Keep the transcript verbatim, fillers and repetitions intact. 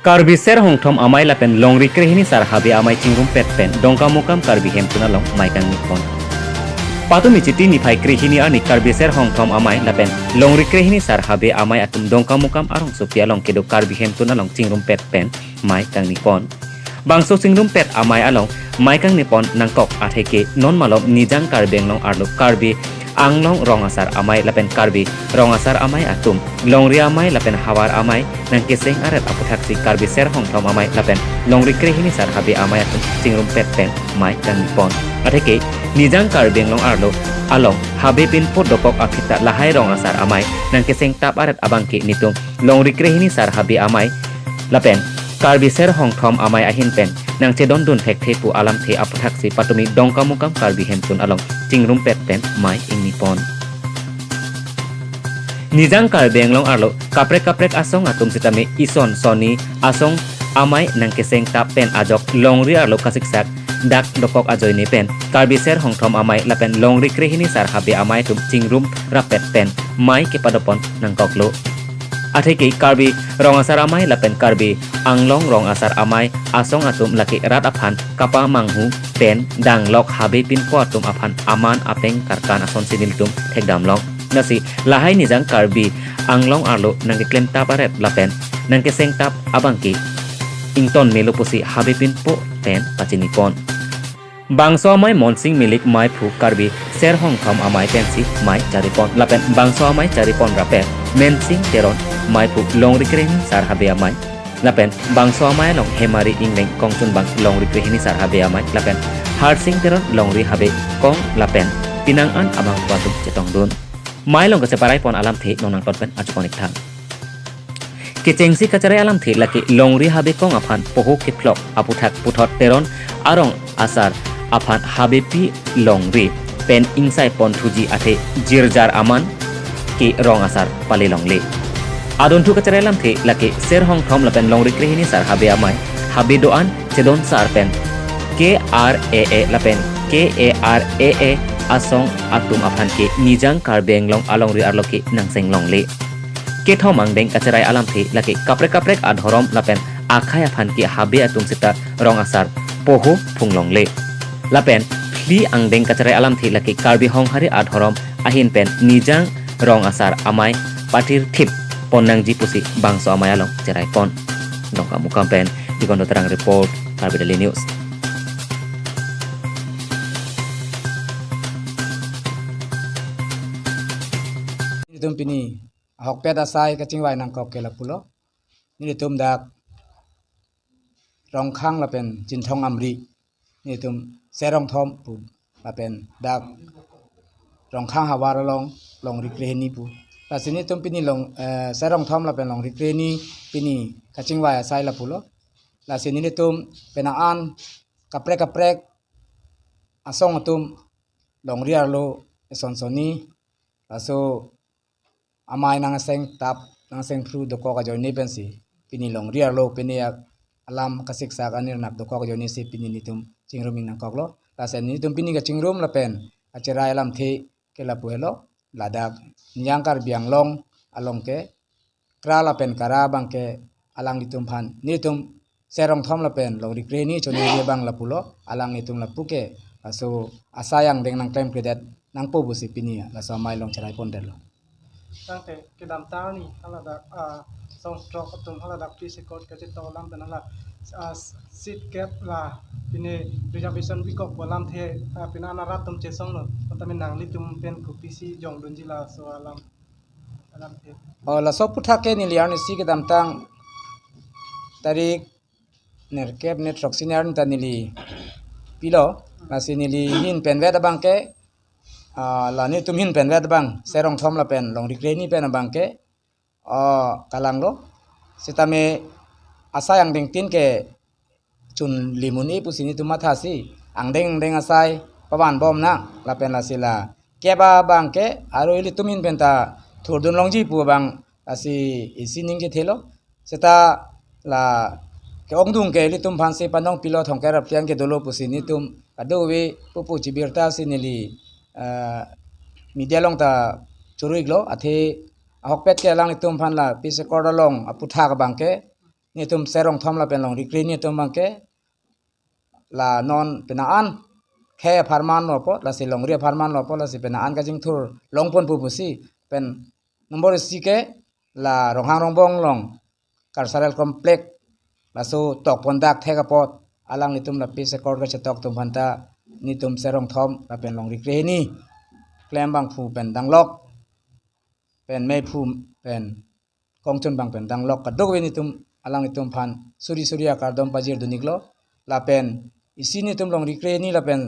Karbi Ser Hongthom Amei lapen Longri Krehini Sar Habe Amei chingrumpet pen Dongkamukam Karbi Hemkun along mei kangni pon. Patumi Chiti niphai krehini arni Karbi Ser Hongthom Amei lapen Longri Krehini Sar Habe Amei atum Dongkamukam arongsopi along kedo Karbi Hemkun along chingrumpet pen mei kangni pon. Bangso chingrumpet amei along mei kangni pon nangkok atheke non malom Nijang Karbi Anglong arlo Karbi Anglong Rong Asar Amei lapen Karbi Rong Asar Amei atum Longri Amei lapen Havar Amei nangkeseng aret aputhaksi Karbi Ser Hongthom Amei lapen Longri Krehini Sar Habe Amei atum chingrumpet pen mei kangni pon. Atheke Nijang Karbi Anglong arlo along habe pinpo dokok aphi ta lahai Rong Asar Amei nangkeseng tap aret abangke nitum Longri Krehini Sar Habe Amei lapen Karbi Ser Hongthom Amei ahin pen nangchedondun thekthe pu alamthe aputhaksi patumi Dongkamukam Karbi Hemkun along chingrumpet pen mei ingni pon. Nijang Karbi Anglong arlo kaprek kaprek asong atum sitame ison sonni asong amei nangkeseng tap pen ajok Longri arlo kasiksak dak dokok ajoine pen Karbi Ser Hongthom Amei lapen Longri Krehini Sar Habe Amei atum chingrum rappet pen mei kepadopon nangkoklo. Atheke Karbi Rong Asar Amei lapen Karbi Anglong Rong Asar Amei asong atum lake rat aphan kapamanghu pen danglok habe pinpo atum aphan aman apeng karkan asonsi nelitum thekdamlong. Lasi lahai Nijang Karbi Anglong arlo nangkeklem tap aret lapen nangkeseng tap abangke ington melo pusi habe pinpo pen pachini pon. Bangso amei Monsing Milik meiphu Karbi Ser Hongthom Amei pensi mei chari pon lapen bangso amei chari pon rappet Mensing Teron meiphu Longri Krehini Sar Habe Amei lapen bangso amei along Hemari Ingleng kongchunbang Longri Krehini Sar Habe Amei lapen Harsing Teron Longri Habe Kong lapen pinang an abangphu atum chetongdun. Mei along kacheparai pon alamthe non nangton pen achukonik thang. Kechengsi kacherai alamthe lake Longri Habe Kong aphan poho kephlok aputhak puthot Teron arong asar aphan habepi Longri pen ingsai pon thuji athe jirjar aman ke Rong Asar pale longle. Adunthu kacherai alamthe lake Ser Hongthom lapen Longri Krehini Sar Habe Amei habe do-an chedon sar pen K R A A lapen K A R A A asong atum aphan ke Nijang Karbi Anglong alongri arlo ke nangseng longle. Kethom angdeng kacherai alamthe lake kaprek kaprek adhorom lapen akhei aphan ke habe atum seta Rong Asar poho phung longle. Lapen phli angdeng kacherai alamthe lake Karbi Honghari adhorom ahin pen Nijang Rong Asar Amei pathirthip pon nangji pusi bangso amei along cherai pon. Dongkamukam pen Dikondo Terang report, Karbi Daily News. Itum pini ahokpet asai kachingvai nangkok ke lapulo. Nelitum dak Rongkhang lapen Chinthong Amri, nelitum Ser Hongthom pu lapen dak Rongkhang havar along Longri Krehini pu. Lasi nelitum pini long, eh, Ser Hongthom lapen Longri Krehini pini kachingvai asai lapulo. Lasi nelitum penang an kaprek kaprek asong atum Longri arlo ison sonni laso amei nangseng tap nangseng phru dokok ajoine pensi pini Longri arlo pini ak alam kasiksak anirnak dokok ajoine si pini nelitum chingrum ing nangkoklo. Lasi nelitum pini kachingrum lapen kacherai alamthe ke lapu helo. Ladak Nijang Karbi Anglong along ke kra lapen kara abangke alanglitum aphan nelitum Ser Hongthom lapen Longri Krehini choningri abang lapulo, alanglitum lapu ke laso asai angdeng nangklemkledet nangpo pusi pini laso amei along cherai pondetlo. Tangte kedamtang arni haladak, ah, songstrok atum haladak Peace Accord kachito alam pen hala, ah, seat cap la pine reservation bikok pu alamthe, ah, pine anarat atum chesonglo. Tame nanglitum pen kopisi jongdunji laso alam, alamthe? Oh, laso aputhak ke neli arnisi kedamtang tarik nerkep ne throksi arni ta neli pilo, lasi neli hin penvet abangke, ah, la nelitum hin penvet abang Ser Hongthom lapen Longri Krehini pen abangke, ah, kalanglo. Sitame asai angdengtin ke chunlimun-e pusi nelitum mathasi angdeng angdeng asai pavanbom nang lapen lasi la kep abangke aro ilitum hin penta thurdun longji pu abang lasi isi ning kethelo. Seta la ke-ongdung ke ilitum aphansi panong pilo thongker aplian ke dolo pusi nelitum kadokave pupu chibirta si neli, eh, media along ta choro-iklo, athe ahokpet ke alanglitum aphan la Peace Accord along aputhak abangke netum Serongthom lapen Longrikre netum abangke la non penang an khei apharman lo apot, lasi longri apharman lo apot, lasi penang an kachingthur longpon pu pusi pen number isi ke la Ronghang Rongbong along cultural complex laso tokpon dak thek apot alanglitum la peace accord kachetok atum aphanta netum Serongthom lapen Longrikre hini klem abangphu pen danglok pen meiphu pen kongchun abang pen danglok kadokave netum alanglitum aphan suri suri akardom pajirdun iklo. Lapen isi netum Longrikre hini lapen